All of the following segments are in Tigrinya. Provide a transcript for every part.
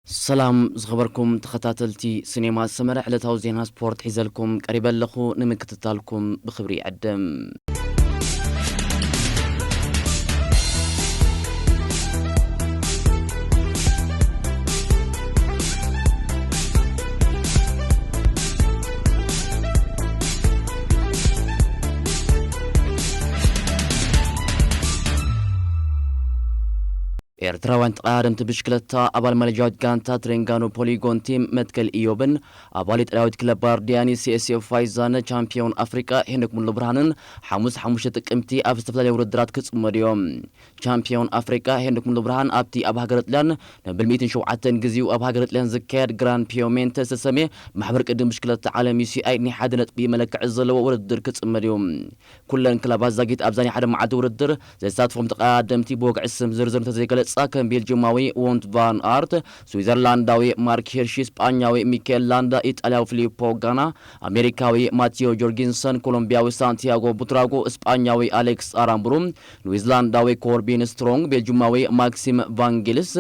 ሰላም ዝኸበርኩም ተኸታተልቲ ሲኔማ ሰመረ፣ ዕለታዊ ዜና ስፖርት ሒዘልኩም ቀሪበ ኣለኹ። ንምክትታልኩም ብኽብሪ ይዕድም። ኤርትራውያን ተቐዳደምቲ ብሽክለታ ኣባል መለጃዊት ጋንታ ትሬንጋኖ ፖሊጎን ቲም መትከል ኢዮብን ኣባል ኢጣልያዊት ክለብ ባርዲያኒ ሲኤስኤፍ ፋይዛነ ቻምፒዮን ኣፍሪቃ ሄኖክ ሙሉ ብርሃንን ሓሙስ ሓሙሽተ ጥቅምቲ ኣብ ዝተፈላለየ ውድድራት ክጽመዱ እዮም። ቻምፒዮን ኣፍሪቃ ሄኖክ ሙሉ ብርሃን ኣብቲ ኣብ ሃገረ ጥልያን መበል ሚእትን ሸውዓተን ግዜኡ ኣብ ሃገረ ጥልያን ዝካየድ ግራንድ ፒዮሜንተ ዝተሰምየ ማሕበር ቅድም ብሽክለታ ዓለም ዩ ሲ ኣይ ናይ ሓደ ነጥቢ መለክዒ ዘለዎ ውድድር ክጽመድ እዩ። ኩለን ክለባት ዛጊት ኣብዛ ናይ ሓደ መዓልቲ ውድድር ዘሳትፎም ተቐዳደምቲ ብወግዒ ስም ዝርዝር እንተዘይገለጻ፣ ከም ቤልጅማዊ ዎንት ቫን ኣርት፣ ስዊዘርላንዳዊ ማርክ ሂርሺ፣ ስጳኛዊ ሚካኤል ላንዳ፣ ኢጣልያዊ ፊሊፖ ጋና፣ ኣሜሪካዊ ማቲዮ ጆርጊንሰን፣ ኮሎምቢያዊ ሳንቲያጎ ቡትራጎ፣ ስጳኛዊ ኣሌክስ ኣራምብሩ፣ ኒውዚላንዳዊ ኮርቢን ስትሮንግ፣ ቤልጅማዊ ማክሲም ቫንጊልስ፣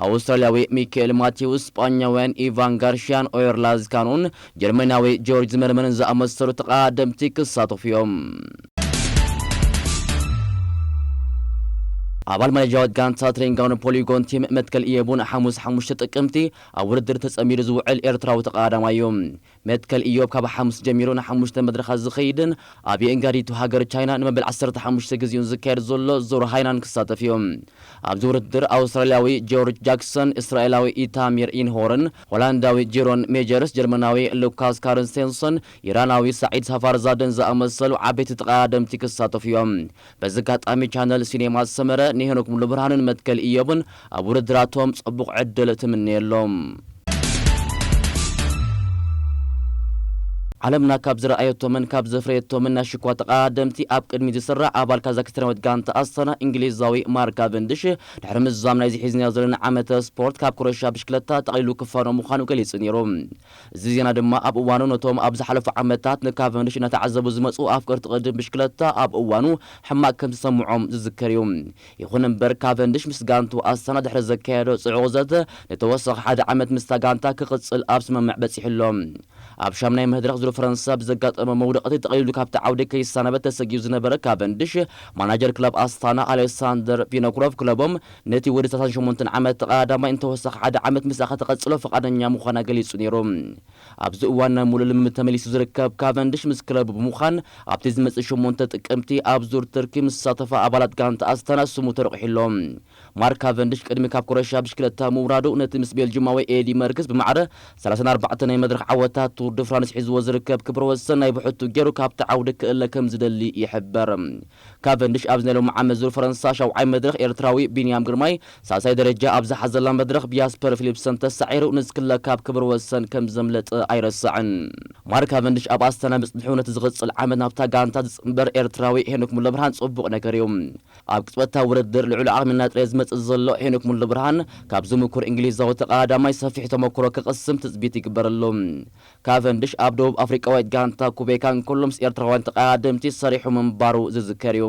ኣውስትራልያዊ ሚካኤል ማቴዎስ፣ ስጳኛውያን ኢቫን ጋርሽያን ኦየር ላዝካኖን ጀርመናዊ ጆርጅ ዝመርመርን ዝኣመሰሉ ተቐዳደምቲ ክሳተፉ እዮም። ኣባል ማሌዥያዊት ጋንታ ትሬንጋኖ ፖሊጎን ቲም መትከል ኢየቡን ሓሙስ ሓሙሽተ ጥቅምቲ ኣብ ውድድር ተጸሚዱ ዝውዕል ኤርትራዊ ተቐዳዳማይ እዩ። መትከል ኢዮብ ካብ ሓሙስ ጀሚሩ ንሓሙሽተ መድረኻት ዝኸይድን ኣብ የእንጋዲቱ ሃገር ቻይና ንመበል ዓሰርተ ሓሙሽተ ግዜኡን ዝካየድ ዘሎ ዞሮ ሃይናን ክሳተፍ እዩ። ኣብዚ ውድድር ኣውስትራልያዊ ጆርጅ ጃክሰን፣ እስራኤላዊ ኢታሚር ኢንሆርን፣ ሆላንዳዊ ጂሮን ሜጀርስ፣ ጀርመናዊ ሉካስ ካርንስቴንሰን፣ ኢራናዊ ሳዒድ ሳፋርዛደን ዝኣመሰሉ ዓበይቲ ተቐዳደምቲ ክሳተፉ እዮም። በዚ ኣጋጣሚ ቻነል ሲኔማ ሰመረ ንሄኖክ ሙሉ ብርሃንን መትከል ኢዮብን ኣብ ውድድራቶም ጽቡቕ ዕድል ትምነየሎም። ዓለምና ካብ ዝረኣየቶምን ካብ ዘፍረየቶምን ናይ ሽኳ ተቐዳደምቲ ኣብ ቅድሚት ዝስራዕ ኣባል ካዛክስታናዊት ጋንታ ኣስታና እንግሊዛዊ ማርክ ካቨንድሽ ድሕሪ ምዝዛም ናይዚ ሒዝናዮ ዘለና ዓመተ ስፖርት ካብ ክሮኤሽያ ብሽክለታ ጠቕሊሉ ክፋኖ ምዃኑ ገሊጹ ነይሩ። እዚ ዜና ድማ ኣብ እዋኑ ነቶም ኣብ ዝሓለፉ ዓመታት ንካቨንድሽ እናተዓዘቡ ዝመጹ ኣፍቀርቲ ቅድም ብሽክለታ ኣብ እዋኑ ሕማቕ ከም ዝሰምዖም ዝዝከር እዩ። ይኹን እምበር ካቨንድሽ ምስ ጋንቱ ኣስታና ድሕሪ ዘካየዶ ጽዑቕ ዘተ ንተወሳኺ ሓደ ዓመት ምስታ ጋንታ ክቕጽል ኣብ ስምምዕ በጺሑ ኣሎ። ኣብ ሻምናይ መድረኽ ዙር ፈረንሳ ብዘጋጠመ መውደቕቲ ጠቕሊሉ ካብቲ ዓውዲ ከይሰናበት ተሰጊኡ ዝነበረ ካቨንድሽ፣ ማናጀር ክለብ ኣስታና ኣሌሳንደር ቪኖክሮቭ ክለቦም ነቲ ወዲ ሰላሳን ሸሞንተን ዓመት ተቐዳዳማይ ንተወሳኺ ሓደ ዓመት ምስኣ ከተቐጽሎ ፍቓደኛ ምዃና ገሊጹ ነይሩ። ኣብዚ እዋን ናብ ሙሉእ ልምምድ ተመሊሱ ዝርከብ ካቨንድሽ ምስ ክለቡ ብምዃን ኣብቲ ዝመጽእ ሸሞንተ ጥቅምቲ ኣብ ዙር ትርኪ ምስ ዝሳተፋ ኣባላት ጋንታ ኣስታና ስሙ ተረቑሑ ኣሎ። ማርክ ካቨንድሽ ቅድሚ ካብ ክሮኤሽያ ብሽክለታ ምውራዱ ነቲ ምስ ቤልጅማዊ ኤዲ መርክስ ብማዕረ ሰላሳን ኣርባዕተን ናይ መድረኽ ዓወታት ቱር ድ ፍራንስ ሒዝዎ ዝርከብ ክብረ ወሰን ናይ ብሕቱ ገይሩ ካብቲ ዓውዲ ክእለ ከም ዝደሊ ይሕበር። ካቨንድሽ ኣብዚ ናይ ሎሚ ዓመት ዙር ፈረንሳ ሻውዓይ መድረኽ ኤርትራዊ ቢንያም ግርማይ ሳልሳይ ደረጃ ኣብ ዝሓዘላ መድረኽ ብያስፐር ፊሊፕሰን ተሳዒሩ ንዝክለ ካብ ክብረ ወሰን ከም ዘምለጠ ኣይረሳዕን። ማርክ ካቨንድሽ ኣብ ኣስታና ብጽንሑ ነቲ ዝቕጽል ዓመት ናብታ ጋንታ ዝጽንበር ኤርትራዊ ሄኖክ ሙለብርሃን ጽቡቕ ነገር እዩ። ኣብ ቅጽበታዊ ውድድር ልዑል ዓቕሚ እናጥረየ ዝመጽእ ዘሎ ሄኖክ ሙሉ ብርሃን፣ ካብዚ ምኩር እንግሊዛዊ ተቐዳዳማይ ሰፊሕ ተመክሮ ክቕስም ትጽቢት ይግበረሉ። ካቨንድሽ ኣብ ደቡብ ኣፍሪቃዊት ጋንታ ኩቤካ እንከሎ ምስ ኤርትራውያን ተቐዳደምቲ ሰሪሑ ምንባሩ ዝዝከር እዩ።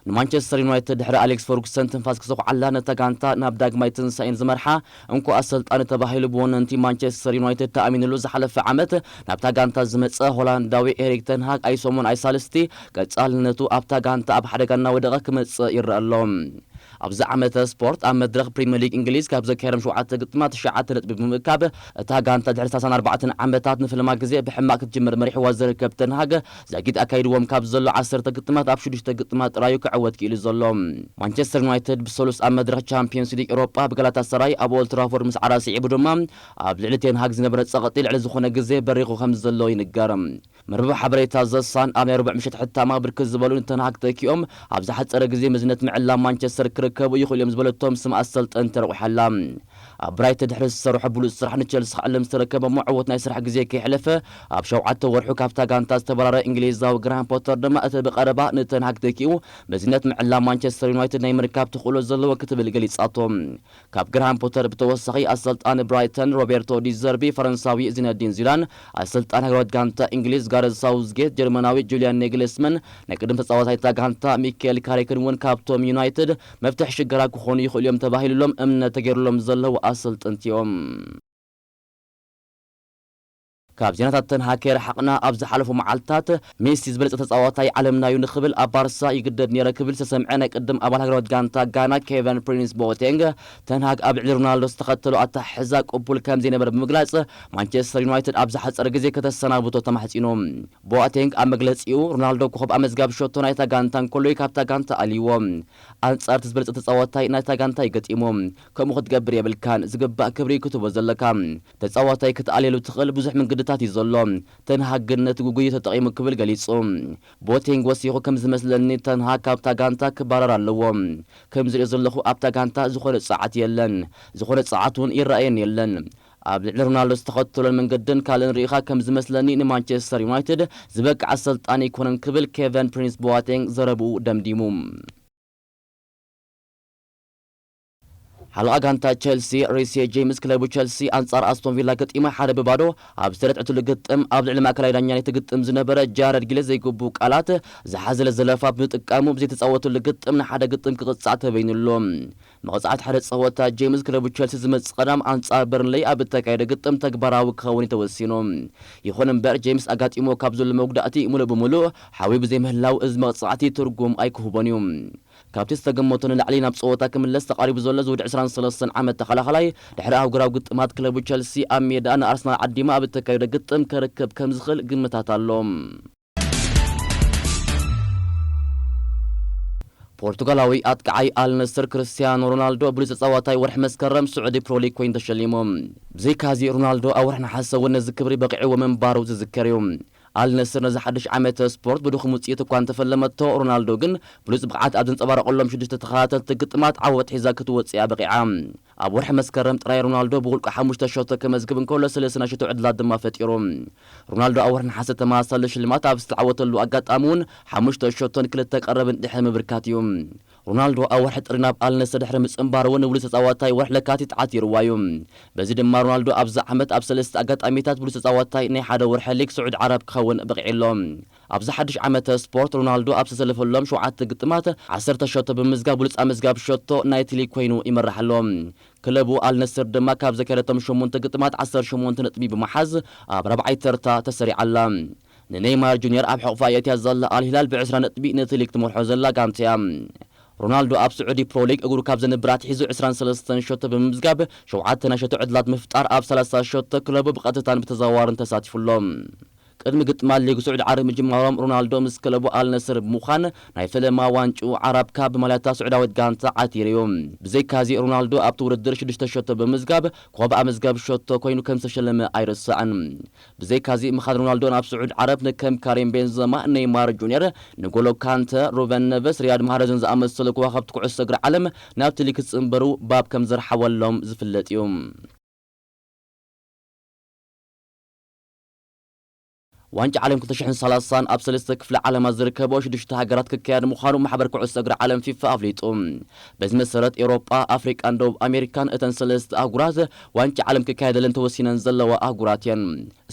ንማንቸስተር ዩናይትድ ድሕሪ ኣሌክስ ፈርጉሰን ትንፋስ ክሰኹዓላ ነታ ጋንታ ናብ ዳግማይ ትንሳኤን ዝመርሓ እንኮ ኣሰልጣኒ ተባሂሉ ብወነንቲ ማንቸስተር ዩናይትድ ተኣሚንሉ ዝሓለፈ ዓመት ናብታ ጋንታ ዝመጸ ሆላንዳዊ ኤሪክ ተንሃግ ኣይሰሙን ኣይሳልስቲ ቀጻልነቱ ኣብታ ጋንታ ኣብ ሓደጋ እናወደቐ ክመጽእ ይረአ ኣሎ። ኣብዚ ዓመተ ስፖርት ኣብ መድረኽ ፕሪምየር ሊግ እንግሊዝ ካብ ዘካየዶም ሸውዓተ ግጥማት ትሽዓተ ነጥቢ ብምእካብ እታ ጋንታ ድሕሪ ሰላሳን ኣርባዕተን ዓመታት ንፍልማ ግዜ ብሕማቕ ክትጅምር መሪሕዋ ዝርከብ ተንሃግ ዛጊት ኣካይድዎም ካብ ዘሎ ዓሰርተ ግጥማት ኣብ ሽዱሽተ ግጥማት ጥራዩ ክዕወት ክኢሉ ዘሎ። ማንቸስተር ዩናይትድ ብሰሉስ ኣብ መድረኽ ቻምፒዮንስ ሊግ ኤውሮጳ ብጋላታሰራይ ኣብ ኦልትራፎርድ ምስ ዓራ ስዒቡ ድማ ኣብ ልዕሊ ቴንሃግ ዝነበረ ጸቕጢ ልዕሊ ዝኾነ ግዜ በሪኹ ከም ዘሎ ይንገር። መርበብ ሓበሬታ ዘሳን ኣብ ናይ ርቡዕ ምሸት ሕታማ ብርክት ዝበሉ ንተንሃግ ተኪኦም ኣብ ዝሓጸረ ግዜ መዝነት ምዕላም ማንቸስተር ክርከቡ ይኽእሉ እዮም ዝበለቶም ስም ኣሰልጠንቲ ረቑሓላ። ኣብ ብራይተን ድሕሪ ዝሰርሖ ብሉጽ ስራሕ ንቸልሲ ክዕልም ዝተረከበ ዕወት ናይ ስራሕ ግዜ ከይሕለፈ ኣብ ሸውዓተ ወርሑ ካብታ ጋንታ ዝተባረረ እንግሊዛዊ ግራሃም ፖተር ድማ እቲ ብቐረባ ንተንሃግ ተኪኡ መዝነት ምዕላም ማንቸስተር ዩናይትድ ናይ ምርካብ ተኽእሎ ዘለዎ ክትብል ገሊጻቶ። ካብ ግራሃም ፖተር ብተወሳኺ ኣሰልጣኒ ብራይተን ሮቤርቶ ዲዘርቢ፣ ፈረንሳዊ ዚነዲን ዚዳን፣ ኣሰልጣኒ ሃገራዊት ጋንታ እንግሊዝ ጋረዝ ሳውዝጌት፣ ጀርመናዊ ጁልያን ኔግልስመን፣ ናይ ቅድም ተጻዋታይ እታ ጋንታ ሚካኤል ካሪክን እውን ካብቶም ዩናይትድ መፍትሒ ሽግራ ክኾኑ ይኽእሉ እዮም ተባሂሉሎም እምነት ተገይሩሎም ዘለዉ ኣሰልጥንቲ እዮም። ካብ ዜናታት ተንሃግ ከይረሓቕና፣ ኣብ ዝሓለፉ መዓልታት ሜሲ ዝበለጸ ተጻዋታይ ዓለምና እዩ ንኽብል ኣብ ባርሳ ይግደድ ነይረ ክብል ዝተሰምዐ ናይ ቅድም ኣባል ሃገራዊት ጋንታ ጋና ኬቨን ፕሪንስ ቦቴንግ፣ ተንሃግ ኣብ ልዕሊ ሮናልዶ ዝተኸተሎ ኣተሓሕዛ ቅቡል ከም ዘይነበረ ብምግላጽ፣ ማንቸስተር ዩናይትድ ኣብ ዝሓጸረ ግዜ ከተሰናብቶ ተማሕጺኑ። ቦኣቴንግ ኣብ መግለጺኡ፣ ሮናልዶ ኮኸብ ኣመዝጋቢ ሸቶ ናይታ ጋንታ እንከሎ እዩ ካብታ ጋንታ ኣልይዎ። ኣንጻር እቲ ዝበለጸ ተጻዋታይ ናይታ ጋንታ እዩ ገጢሙ። ከምኡ ክትገብር የብልካን፣ ዝግባእ ክብሪ ክትቦ ዘለካ። ተጻዋታይ ክትኣልየሉ ትኽእል ብዙሕ መንገድታት እዩ ዘሎ። ተንሃግ ግን ነቲ ጉጉይ ተጠቒሙ ክብል ገሊጹ። ቦቴንግ ወሲኹ ከም ዝመስለኒ ተንሃግ ካብታ ጋንታ ክባረር ኣለዎ። ከም ዝሪኦ ዘለኹ ኣብታ ጋንታ ዝኾነ ጸዓት የለን። ዝኾነ ጸዓት እውን ይረኣየን የለን። ኣብ ልዕሊ ሮናልዶ ዝተኸተሎን መንገድን ካልእን ርኢኻ ከም ዝመስለኒ ንማንቸስተር ዩናይትድ ዝበቅዐ ኣሰልጣኒ ኣይኮነን ክብል ኬቨን ፕሪንስ ቦዋቴንግ ዘረብኡ ደምዲሙ። ሓለቓ ጋንታ ቸልሲ ሪሴ ጄምስ ክለቡ ቸልሲ ኣንጻር ኣስቶን ቪላ ገጢማ ሓደ ብባዶ ኣብ ዝተረትዐትሉ ግጥም ኣብ ልዕሊ ማእከላይ ዳኛ ናይቲ ግጥም ዝነበረ ጃረድ ጊለ ዘይግቡእ ቃላት ዝሓዘለ ዘለፋ ብምጥቃሙ ብዘይተጻወተሉ ግጥም ንሓደ ግጥም ክቕጻዕ ተበይኑሉ። መቕጻዕቲ ሓደ ጸወታ ጄምስ ክለቡ ቸልሲ ዝመጽእ ቀዳም ኣንጻር በርንለይ ኣብ እተካየደ ግጥም ተግባራዊ ክኸውን እዩ ተወሲኑ። ይኹን እምበር ጄምስ ኣጋጢሞ ካብ ዘሎ መጉዳእቲ ሙሉእ ብሙሉእ ሓዊ ብዘይምህላው እዚ መቕጻዕቲ ትርጉም ኣይክህቦን እዩ። ካብቲ ዝተገመቶ ንላዕሊ ናብ ጸወታ ክምለስ ተቓሪቡ ዘሎ ዝውድዕ ዕስራን ሰለስተን ዓመት ተኸላኻላይ ድሕሪ ኣህጉራዊ ግጥማት ክለቡ ቸልሲ ኣብ ሜዳ ንኣርሰናል ዓዲማ ኣብ እተካየደ ግጥም ከርክብ ከም ዝኽእል ግምታት ኣሎ። ፖርቱጋላዊ ኣጥቃዓይ ኣልነስር ክርስቲያኖ ሮናልዶ ብሉጽ ተጻዋታይ ወርሒ መስከረም ስዑዲ ፕሮሊግ ኮይኑ ተሸሊሙ። ብዘይካዚ ሮናልዶ ኣብ ወርሒ ነሓሰ እውን ነዚ ክብሪ በቂዕዎ ምንባሩ ዝዝከር እዩ። ኣልነስር ነዚ ሓድሽ ዓመተ ስፖርት ብድኹም ውጽኢት እኳ እንተፈለመቶ፣ ሮናልዶ ግን ብሉጽ ብቕዓት ኣብ ዘንጸባረቐሎም ሽዱሽተ ተኸታተልቲ ግጥማት ዓወት ሒዛ ክትወጽእ እያ በቒዓ። ኣብ ወርሒ መስከረም ጥራይ ሮናልዶ ብውልቁ ሓሙሽተ ሸቶ ከመዝግብ እንከሎ፣ ሰለስተ ናይ ሸቶ ዕድላት ድማ ፈጢሩ። ሮናልዶ ኣብ ወርሒ ነሓሰ ተመሳሳሊ ሽልማት ኣብ ዝተዓወተሉ ኣጋጣሚ እውን ሓሙሽተ ሸቶን ክልተ ቀረብን ድሕሪ ምብርካት እዩ። ሮናልዶ ኣብ ወርሒ ጥሪ ናብ ኣልነስር ድሕሪ ምጽንባሩ እውን ንብሉጽ ተጻዋታይ ወርሒ ለካቲት ዓቲርዋ እዩ። በዚ ድማ ሮናልዶ ኣብዚ ዓመት ኣብ ሰለስተ ኣጋጣሚታት ብሉጽ ተጻዋታይ ናይ ሓደ ወርሒ ሊግ ስዑድ ዓረብ ክኸውን በቒዑ ኣሎ። ኣብዚ ሓድሽ ዓመተ ስፖርት ሮናልዶ ኣብ ዝተሰለፈሎም ሸውዓተ ግጥማት ዓሰርተ ሸቶ ብምምዝጋብ ብሉጽ ኣመዝጋቢ ሸቶ ናይቲ ሊግ ኮይኑ ይመርሕ ኣሎ። ክለቡ ኣልነስር ድማ ካብ ዘካየደቶም ሸሞንተ ግጥማት ዓሰርተ ሸሞንተ ነጥቢ ብምሓዝ ኣብ ራብዓይ ተርታ ተሰሪዓ ኣላ። ንኔይማር ጁኒየር ኣብ ሕቑፋ የእትያ ዘላ ኣልሂላል ብዕስራ ነጥቢ ነቲ ሊግ ትመርሖ ዘላ ጋንታ እያ። ሮናልዶ ኣብ ስዑዲ ፕሮ ሊግ እግሩ ካብ ዘንብር ኣትሒዙ ዕስራን ሰለስተን ሸቶ ብምምዝጋብ ሸውዓተ ናይ ሸቶ ዕድላት ምፍጣር ኣብ ሰላሳ ሸቶ ክለቡ ብቐጥታን ብተዘዋዋርን ተሳቲፉ ኣሎ። ቅድሚ ግጥማት ሊግ ስዑዲ ዓረብ ምጅማሮም ሮናልዶ ምስ ክለቡ ኣልነስር ብምዃን ናይ ፈለማ ዋንጭኡ ዓራብ ካፕ ብማልያታ ስዑዳዊት ጋንታ ዓቲሩ እዩ። ብዘይካዚ ሮናልዶ ኣብቲ ውድድር ሽዱሽተ ሸቶ ብምምዝጋብ ኮኸብ ኣመዝጋቢ ሸቶ ኮይኑ ከም ዝተሸለመ ኣይርሳዕን። ብዘይካዚ ምኻድ ሮናልዶ ናብ ስዑድ ዓረብ ንከም ካሪም ቤንዘማ፣ ኔይማር ጁኒየር፣ ንጎሎ ካንተ፣ ሩበን ነቨስ፣ ሪያድ ማህረዝን ዝኣመሰሉ ከዋኸብቲ ኩዕሶ እግሪ ዓለም ናብቲ ሊግ ክጽንበሩ ባብ ከም ዘርሓወሎም ዝፍለጥ እዩ። ዋንጫ ዓለም ክልተ ሽሕን ሰላሳን ኣብ ሰለስተ ክፍለ ዓለማት ዝርከቦ ሽዱሽተ ሃገራት ክካየድ ምዃኑ ማሕበር ኩዕሶ እግሪ ዓለም ፊፋ ኣፍሊጡ። በዚ መሰረት ኤውሮጳ፣ ኣፍሪቃን ደቡብ ኣሜሪካን እተን ሰለስተ ኣህጉራት ዋንጫ ዓለም ክካየደለን ተወሲነን ዘለዋ ኣህጉራት እየን።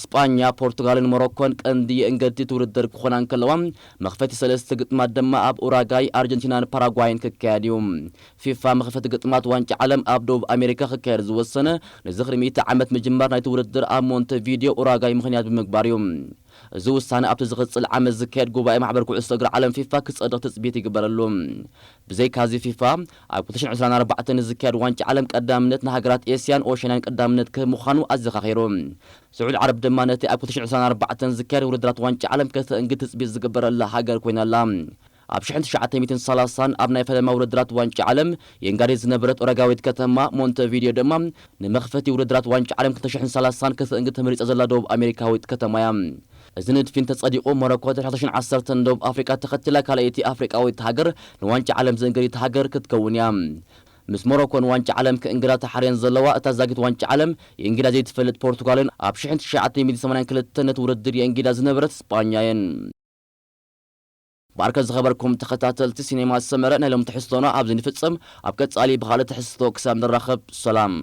ስጳኛ፣ ፖርቱጋልን ሞሮኮን ቀንዲ የእንገድቲ እቲ ውድድር ክኾና እንከለዋ፣ መኽፈቲ ሰለስተ ግጥማት ድማ ኣብ ኡራጋይ፣ ኣርጀንቲናን ፓራጓይን ክካየድ እዩ። ፊፋ መኽፈቲ ግጥማት ዋንጫ ዓለም ኣብ ደቡብ ኣሜሪካ ክካየድ ዝወሰነ ንዝኽሪ ሚእቲ ዓመት ምጅማር ናይቲ ውድድር ኣብ ሞንተቪዲዮ ኡራጋይ ምኽንያት ብምግባር እዩ። እዚ ውሳነ ኣብቲ ዝቕጽል ዓመት ዝካየድ ጉባኤ ማሕበር ኩዕሶ እግሪ ዓለም ፊፋ ክጸድቕ ትጽቢት ይግበረሉ። ብዘይካዚ ፊፋ ኣብ ክልተ ሽሕን ዕስራን ኣርባዕተን ንዝካየድ ዋንጫ ዓለም ቀዳምነት ንሃገራት ኤስያን ኦሸንያን ቀዳምነት ክህብ ምዃኑ ኣዘኻኺሩ። ስዑድ ዓረብ ድማ ነቲ ኣብ ክልተ ሽሕን ዕስራን ኣርባዕተን ዝካየድ ውድድራት ዋንጫ ዓለም ከተእንግድ ትጽቢት ዝግበረላ ሃገር ኮይና ኣላ። ኣብ ሽሕን ትሽዓተ ሚእትን ሰላሳን ኣብ ናይ ፈለማ ውድድራት ዋንጫ ዓለም የንጋዴ ዝነበረት ኡራጋዊት ከተማ ሞንተቪዲዮ ድማ ንመኽፈቲ ውድድራት ዋንጫ ዓለም ክልተ ሽሕን ሰላሳን ከተእንግድ ተመሪጻ ዘላ ደቡብ ኣሜሪካዊት ከተማ እያ። እዚ ንድፊ እንተጸዲቑ፣ ሞሮኮ ድሕሪ ክልተ ሽሕን ዓሰርተን ደቡብ ኣፍሪቃ ተኸቲላ ካልኣይቲ ኣፍሪቃዊት ሃገር ንዋንጫ ዓለም ዘእንገደት ሃገር ክትከውን እያ። ምስ ሞሮኮን ዋንጫ ዓለም ክእንግዳ ተሓርየን ዘለዋ እታ ዛጊት ዋንጫ ዓለም የእንግዳ ዘይትፈልጥ ፖርቱጋልን ኣብ ሽሕን ትሽዓተ ሚእትን ሰማንያን ክልተን ነቲ ውድድር የእንግዳ ዝነበረት ስጳኛ እየን። ባርከ ዝኸበርኩም ተኸታተልቲ ሲኔማ ሰመረ፣ ናይ ሎም ትሕዝቶና ኣብዚ ንፍጽም። ኣብ ቀጻሊ ብኻልእ ትሕዝቶ ክሳብ ንራኸብ ሰላም።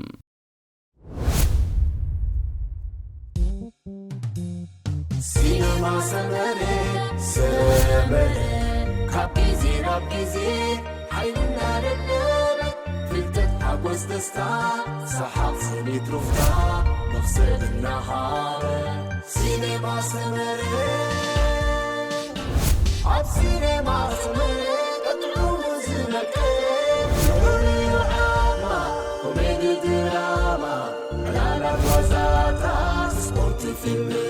ሲነማ ሰመረ ሰመረ ካብ ግዜ ናብ ግዜ ሓይልና ደለበ ፍልጠት ሓጎስ ደስታ ሰሓቕ ስኒት ሩፍታ መኽሰብ እናሃበ ሲነማ ሰመረ ኣብ ሲነማ ሰመረ ቀጥዑ ዝነቀ ፍሉይ ዓማ ኮሜዲ ድራማ ዕላላት ዋዛታት ስፖርት ፊልም